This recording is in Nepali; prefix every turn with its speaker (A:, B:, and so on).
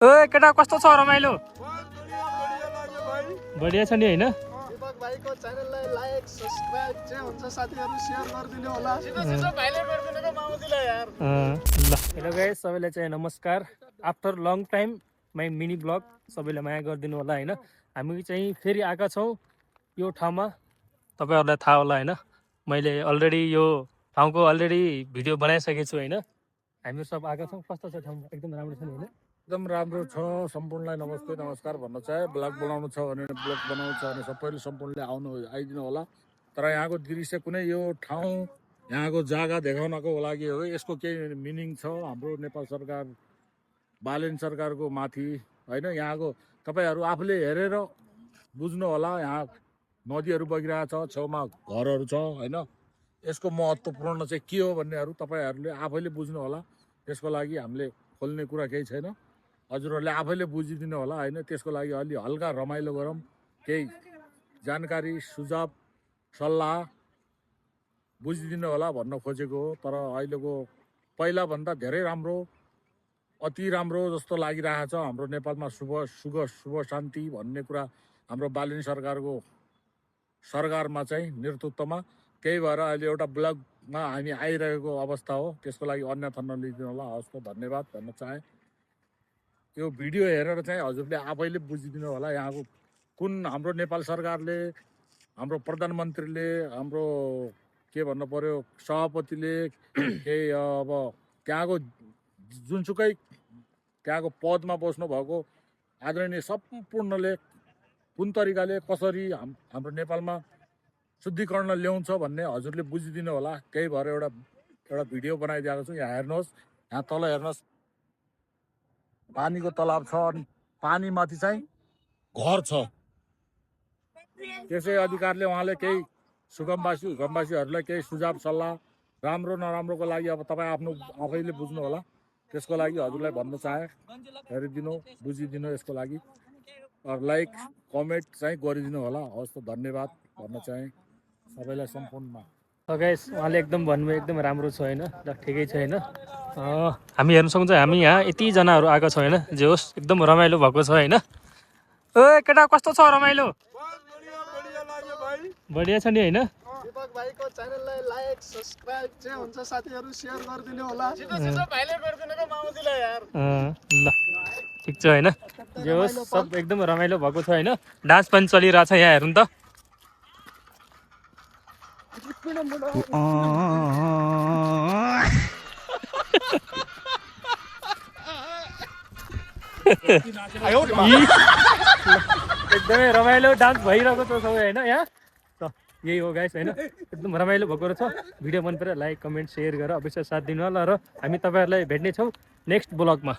A: ओए केटा कस्तो छ रमाइलो बढिया छ नि हैन
B: दिपक भाइको च्यानललाई लाइक सब्स्क्राइब जे हुन्छ साथीहरु शेयर गरिदिनु होला सिधो भाइले गरिदिनु के मामुजीलाई यार
A: ल हेलो गाइस सबैलाई चाहिँ नमस्कार after long time my mini blog सबैले माया गरिदिनु होला हैन हामी चाहिँ फेरि आएका छौँ यो ठाउँमा तपाईहरुलाई थाहा होला हैन मैले अलरेडी यो ठाउँको अलरेडी भिडियो बनाइसकेको छु हैन हामीहरु सब आएका छौँ कस्तो छ ठाउँ एकदम राम्रो छ नि हैन
B: एकदम राम्रो छ सम्पूर्णलाई नमस्ते नमस्कार भन्न चाहे ब्लग बनाउनु छ भने ब्लग बनाउनु छ भने सबैले सम्पूर्णले आइदिनु होला तर यहाँको दृश्य कुनै यो ठाउँ यहाँको जग्गा देखाउनको लागि हो यसको केही मिनिङ छ हाम्रो नेपाल सरकार बालेन सरकारको माथि हैन यहाँको तपाईहरु आफूले हेरेर बुझ्नु होला यहाँ नदीहरू बगिरहेको छ छेउमा घरहरू छ हैन यसको महत्त्वपूर्ण चाहिँ के हो भन्नेहरू तपाईहरुले आफैले बुझ्नु होला त्यसको लागि हामीले खोल्ने कुरा केही छैन हजुरहरूले आफैले बुझिदिनु होला हैन त्यसको लागि अलि हल्का रमाइलो गरौँ केही जानकारी सुझाव सल्लाह बुझिदिनु होला भन्न खोजेको हो तर अहिलेको पहिलाभन्दा धेरै राम्रो अति राम्रो जस्तो लागिरहेको छ हाम्रो नेपालमा शुभ शान्ति भन्ने कुरा हाम्रो बालिन सरकारमा चाहिँ नेतृत्वमा केही भएर अहिले एउटा ब्लगमा हामी आइरहेको अवस्था हो त्यसको लागि अन्यथा नलिदिनु होला हवस् त धन्यवाद भन्न चाहे यो भिडियो हेरेर चाहिँ हजुरले आफैले बुझिदिनु होला यहाँको कुन हाम्रो नेपाल सरकारले हाम्रो प्रधानमन्त्रीले हाम्रो के भन्नु पर्यो सभापतिले केही अब त्यहाँको जुनसुकै त्यहाँको पदमा बस्नु भएको आदरणीय सम्पूर्णले कुन तरिकाले कसरी हाम्रो नेपालमा शुद्धिकरण ल्याउँछ भन्ने हजुरले बुझिदिनु होला केही भएर एउटा भिडियो बनाइदिएको छु यहाँ हेर्नुहोस् यहाँ तल हेर्नुहोस् पानीको तलाब छ अनि पानीमाथि चाहिँ घर छ त्यसै अधिकारले उहाँले केही हुकमवासीहरूलाई केही सुझाव सल्लाह राम्रो नराम्रोको लागि अब तपाईँ आफ्नो आफैले बुझ्नु होला त्यसको लागि हजुरलाई भन्न चाहे हेरिदिनु बुझिदिनु यसको लागि लाइक कमेन्ट चाहिँ गरिदिनु होला हवस् त धन्यवाद भन्न चाहे सबैलाई सम्पूर्णमा
A: गाइस उहाँले एकदम भन्नुभयो एकदम राम्रो छ हैन ल ठिकै छ हैन हामी हेर्न सक्छौँ हामी यहाँ यतिजनाहरू आएको छौँ हैन जे होस् एकदम रमाइलो भएको छ हैन ओए केटा कस्तो छ रमाइलो बढिया छ नि हैन
B: दिपक भाइको च्यानललाई लाइक सब्स्क्राइब जे हुन्छ साथीहरु शेयर गरिदिनु होला सिधो भाइले गरिदिनु के मामुजीलाई यार
A: ल ठिक छ हैन जे होस् सब एकदम रमाइलो भएको छ हैन डान्स पनि चलिरहेछ यहाँ हेर्नु त एकदमै रमाइलो डान्स भइरहेको छ सबै हैन यहाँ त यही हो गाइस हैन एकदम रमाइलो भएको रहेछ भिडियो मन पऱ्यो लाइक कमेन्ट सेयर गरेर अवश्य साथ दिनु होला र हामी तपाईहरुलाई भेट्ने छौँ नेक्स्ट ब्लगमा।